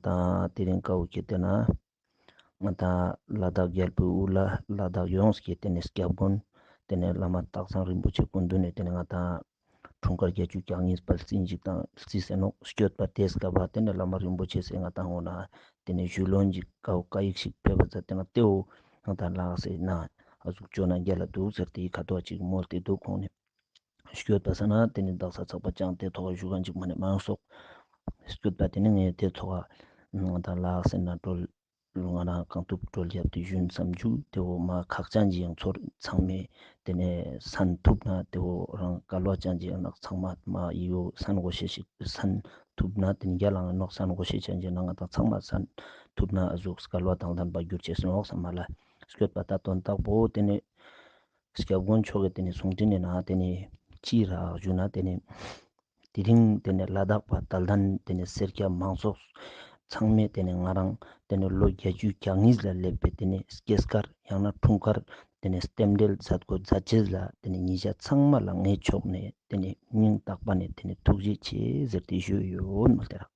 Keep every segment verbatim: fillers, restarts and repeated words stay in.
ད་དེ་རིང་ཀ་བོ་ཁྱེར་ཏེ་ན་ང་ཏང་ལ་དྭགས་རྒྱལ་པོའི་དབུ་བླ་ལ་དྭགས་ཡོངས་ཀྱི་ཏེ་ནེ་སྐྱབས་མགོན་ཏེ་ནེ་བླ་མ་སྟག་ཚང་རིན་པོ་ཆེ་སྐུ་མདུན་ནེ་ཏེ་ནེ་ང་ཏང་འཁྲུངས་སྐར་བརྒྱད་ཅུ་གྱ་གཉིས་པ་རྩིས་ཅིག་དང་རྩིས་ཟེར་ནོག། སྐྱོད་པ་དེ་སྐབས་པ་ཏེ་ནེ་བླ་མ་རིན་པོ་ཆེ་སེ་ང་ཏང་འོ་ན་ཏེ་ནེ་ཞུ་ལོན་ཅིག་ཀ་བོ་བཀའ་ཡིག་ཞིག་ཕེབས་པ་ཙ་ཏེ་ནེ་ཏེ་བོ་ང་ཏང་ལགས་སེ་ན་ཨ་ཟུག་ཅོ་ན་རྒྱལ་ལ་འདུག་ཟེར་ཏེ་ཁ་ཐོག་ཅིག་མོལ་ཏེ་འདུག་ཁོང་ནེ། སྐྱོད་པ་ས་ན་ཏེ་ནེ་དག་ས་ཚག་པ་ཅང་ཏེ་ཐོག་ཞུ་ཁན་ཅིག་མ་ནེ་མ་ཡོང་སོག། སྐྱོད་པ་ཏེ་ནེ་ངས་ཏེ་ཐོག་ང་ཏང་ལགས་སེ་ན་གྲོལ་ང་རང་གང་ཐུབ་གྲོལ་རྒྱབ་སྟེ་ཞུན་བསམ་རྒྱུ་ཏེ་བོ་མ་ཁག་ཅན་ཅིག་ཡང་ཚོར། ཚང་མས་ཏེ་ནེ་སན་ཐུབ་ན་ཏེ་བོ་རང་སྐལ་བ་ཅན་ཅིག་ཡང་ན་ཚང་མ་མ་ཡི་བོ་སན་གོ་ཤེས་ཤིག་སན་ཐུབ་ན་ཏེ་ནེ་རྒྱལ་ལ་ནོག། སན་གོ་ཤེས་ཅན་ཅིག་ཡང་ན་ང་ཏང་ཚང་མ་སན་ཐུབ་ན་ཨ་ཟུག་སྐལ་བ་དང་ལྡན་པ་གྱུར་ཅེས་ནོག་བསམ་མ་ལ། སྐྱོད་པ་ད་དོན་དག་པོ་ཏེ་ནེ་སྐྱབས་མགོན་མཆོག་གི་ཏེ་ནེ་གསུང་དྲིན་ནི་ན་ཏེ་ནེ་ཅི་རག་ཞུ་ན་ཏེ་ནེ་དེ་རིང་ཏེ་ནེ་ལ་དྭགས་པ་དད་ལྡན་ཏེ་ནེ་སེར་སྐྱ་མང་ཚོགས་ཚང་མས་ཏེ་ནེ་ང་རང་ཏེ་ནེ་ལོ་བརྒྱད་ཅུ་གྱ་གཉིས་ལ་སླེབས་པའི་ཏེ་ནེ་སྐྱེས་སྐར་ཡང་ན་འཁྲུངས་སྐར་ཏེ་ནེ་རྟེན་འབྲེལ་མཛད་དགོས་མཛད་ཅེས་ལ་ཏེ་ནེ་ཉེ་ཞ་ཚང་མ་ལ་ངའི་ཕྱོགས་ནེ་ཏེ་ནེ་སྙིང་ཐག་པ་ནེ་ཏེ་ནེ་ཐུགས་རྗེ་ཆེ་ཟེར་ཏེ་ཞུ་ཡོད་མོལ་ཏེ་རག།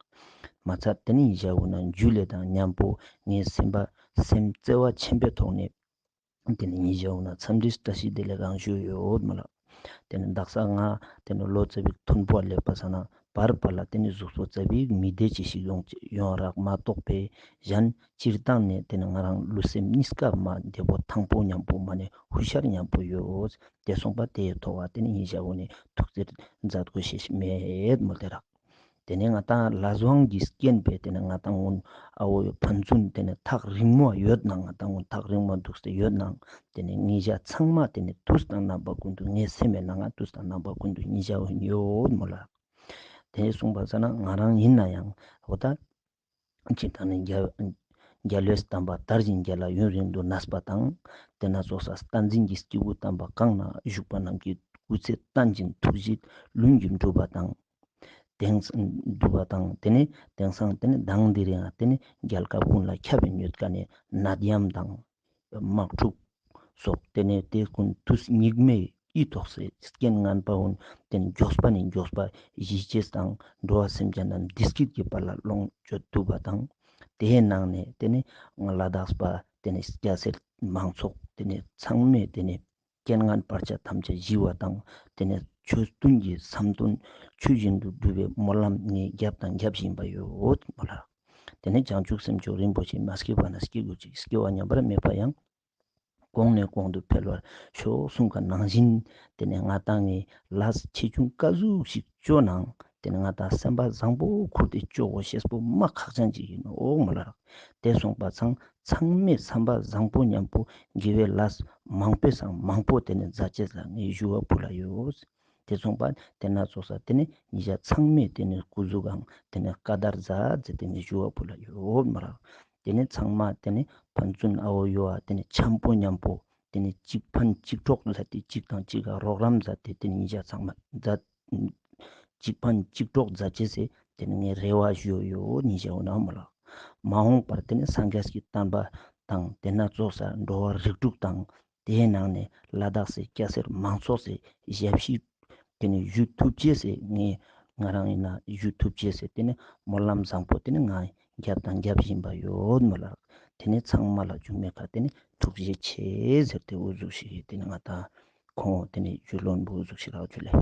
མ་ཚད་ཏེ་ནེ་ཉེ་ཞ་འོ་ན་འཇུ་ལེ་དང་མཉམ་པོ་ངའི་སེམས་པ་སེམས་བརྩེ་བ་ཆེན་པོའི་ཐོག་ནེ་ཏེ་ནེ་ཉེ་ཞའོ་ན་འཚམས་འདྲི་བཀྲ་ཤིས་བདེ་ལེགས་གང་ཞུ་ཡོད་མོལ་ལ། ཏེ་ནེ་དག་ས་ང་ཏེ་ནེ་ལོ་ཙ་པིག་མཐོན་པོ་སླེབས་པ་ས་ན་བར་བར་ལ་ཏེ་ནེ་གཟུགས་པོ་ཙ་པིག་མི་བདེ་ཅིག་ཞིག་ཡོང་ཡོང་རག་མ་གཏོགས་པའི་གཞན་སྤྱིར་བཏང་ནེ་ཏེ་ནེ་ང་རང་ལུས་སེམས་གཉིས་ཀ་མ་བདེ་པོ་ཐང་པོ་མཉམ་པོ་མ་ནེ་ཧུ་ཤར་མཉམ་པོ་ཡོད། ཏེ་སོང་པ་ཏེའི་ཐོག་ཏེ་ནེ་ཉེ་ཞའོ་ནེ་ཐུགས་རྗེ་མཛད་དགོས་ཤེས་མེད་མོལ་ཏེ་རག། ཏེ་ནེ་ང་ཏང་ལས་དབང་གི་རྐྱེན་པས་ཏེ་ནེ་ང་ཏང་ངུན་ཨ་བོ་ཕན་ཚུན་ཏེ་ནེ་ཐག་རིང་མོ་ཡོད་ནའང་ང་ཏང་ངུན་ཐག་རིང་མོ་འདུག་སྟེ་ཡོད་ནའང་ཏེ་ནེ་ཉེ་ཞ་ཚང་མ་ཏེ་ནེ་དུས་དང་རྣམ་པ་ཀུན་ཏུ་ངའི་སེམས་ནང་ང་དུས་དང་རྣམ་པ་ཀུན་ཏུ་ཉེ་ཞའོ་ཡོད་མོལ་ལ། ཏེ་ནེ་གསུངས་པ་ས་ན་ང་རང་ཡིན་ནའང་འོ་ད་ཅི་ལྟར་ནི་རྒྱལ་རྒྱལ་བའི་བསྟན་པ་དར་ཞིང་རྒྱས་ལ་ཡུན་རིང་དུ་གནས་པ་དང་། ཏེ་ནེ་ཚོགས་ས་བསྟན་འཛིན་གྱི་སྐྱེས་བུ་དམ་པ་གང་ན་བཞུགས་པ་རྣམས་ཀྱི་སྐུ་ཚེ་བརྟན་ཅིང་ཐུགས་རྗེས་ལྷུན་གྱིས་གྲུབ་པ་དང་། དེང་སང་གྲུབ་པ་དང་ཏེ་ནེ་དེང་སང་ཏེ་ནེ་མདང་དེ་རིང་ཏེ་ནེ་རྒྱལ་ཁབ་ཀུན་ལ་ཁྱབ་པའི་ཉོད་ཀ་ནེ་ནད་ཡམས་དང་དམག་འཁྲུག་སོགས་ཏེ་ནེ་ཏེ་ཀུན་དུས་སྙིགས་མའི་ཡིད་དོགས་སེ་རྐྱེན་ངན་པ་འོན་ཏེ་ནེ་མགྱོགས་པ་ནེ་མགྱོགས་པ་ཞི་ཅེས་དང་འགྲོ་བ་སེམས་ཅན་རྣམས་བདེ་སྐྱིད་ཀྱི་བར་ལ་ལོངས་སྤྱོད་ཐུབ་པ་དང་། ཏེའི་ནང་ནེ་ཏེ་ནེ་ང་ལ་དྭགས་པ་ཏེ་ནེ་སྐྱ་སེར་མང་ཚོགས་ཏེ་ནེ་ཚང་མས་ཏེ་ནེ་རྐྱེན་ངན་བར་ཆད་ཐམས་ཅད་ཞི་བ་དང་ཏེ་ནེ་ཆོས་མཐུན་གྱི་བསམ་དོན་ཆོས་བཞིན་དུ་འགྲུབ་པའི་སྨོན་ལམ་ངས་རྒྱབ་དང་རྒྱབ་བཞིན་པ་ཡོད་མོལ་ལ། ཏེ་ནེ་བྱང་ཆུབ་སེམས་མཆོག་རིན་པོ་ཆེ་མ་སྐྱེས་པ་ན་སྐྱེ་དགོས་ཅིག། སྐྱེ་བ་ཉམས་པར་མེད་པ་ཡང་གོང་ནས་གོང་དུ་འཕེལ་བར་ཤོག་གསུངས་ཀ་ནང་བཞིན་ཏེ་ནེ་ང་ཏང་ངི་ལས་ཆེ་ཆུང་ཀ་ཟུག་ཞིག་ཅོ་ནའང་ཏེ་ནེ་ང་ཏང་སེམས་པ་བཟང་པོ་ཁུར་ཏེ་ཅོ་དགོས་ཤེས་པོ་མ་ཁག་ཅན་ཅིག་ཡིན་ནོག་མོལ་ལ། ཏེ་སོང་པ་སང་ཚང་མས་སེམས་པ་བཟང་པོ་མཉམ་པོ་དགེ་བའི་ལས་མང་པོའི་སང་མང་པོ་ཏེ་ནེ་མཛད་ཅེས་ལ་ངས་ཞུ་བ་ཕུལ་ལ་ཡོད། ཏེ་སོང་པ་ཏེ་ནེ་ཚོགས་ས་ཏེ་ནེ་ཉེ་ཞ་ཚང་མས་ཏེ་ནེ་སྐུ་གཟུགས་གང་ཏེ་ནེ་བཀའ་དར་མཛད་ཟེར་ཏེ་ནེ་ཞུ་བ་ཕུལ་ལ་ཡོད་མོལ་ལ། ཏེ་ནེ་ཚང་མ་ཏེ་ནེ་ཕན་ཚུན་ཨ་བོ་ཡོ་ཨ་ཏེ་ནེ་འཆམ་པོ་མཉམ་པོ་ཏེ་ནེ་གཅིག་ཕན་གཅིག་གྲོགས་མཛད་དེ་གཅིག་དང་གཅིག་ག་རོགས་རམ་མཛད་དེ་ཏེ་ནེ་ཉེ་ཞ་ཚང་མ་མཛད་གཅིག་ཕན་གཅིག་གྲོགས་མཛད་ཅེས་སི་ཏེ་ནེ་ངས་རེ་བ་ཞུ་ཡོད་ཉེ་ཞའོ་ན་མོལ་ལ། མ་འོངས་པར་ཏེ་ནེ་སངས་རྒྱས་ཀྱི་བསྟན་པ་དང་ཏེ་ནེ་ཚོགས་ས་འགྲོ་བ་རིགས་དྲུག་དང་ཏེའི་ནང་ནེ་ལ་དྭགས་སི་སྐྱ་སེར་མང་ཚོགས་སི་ཞབས་ཕྱི་ཏེ་ནེ་ཞུ་ཐུབ་ཅེས་སི་ངས་ང་རང་ཡིན་ན་ཞུ་ཐུབ་ཅེས་སི་ཏེ་ནེ་སྨོན་ལམ་བཟང་པོ་ཏེ་ནེ་ང་རྒྱབ་དང་རྒྱབ་བཞིན་པ་ཡོད་མོལ་ལ། ཏེ་ནེ་ཚང་མ་ལ་ཅུང་མེད་ཁ་ཏེ་ནེ་ཐུགས་རྗེ་ཆེ་ཟེར་ཏེ་འུ་ཟུག་ཞིག་ཏེ་ནེ་ང་ཏང་ཁོང་ཏེ་ནེ་ཞུ་ལོན་པོ་འུ་ཟུག་ཞིག་རག་ཞུ་ལེ།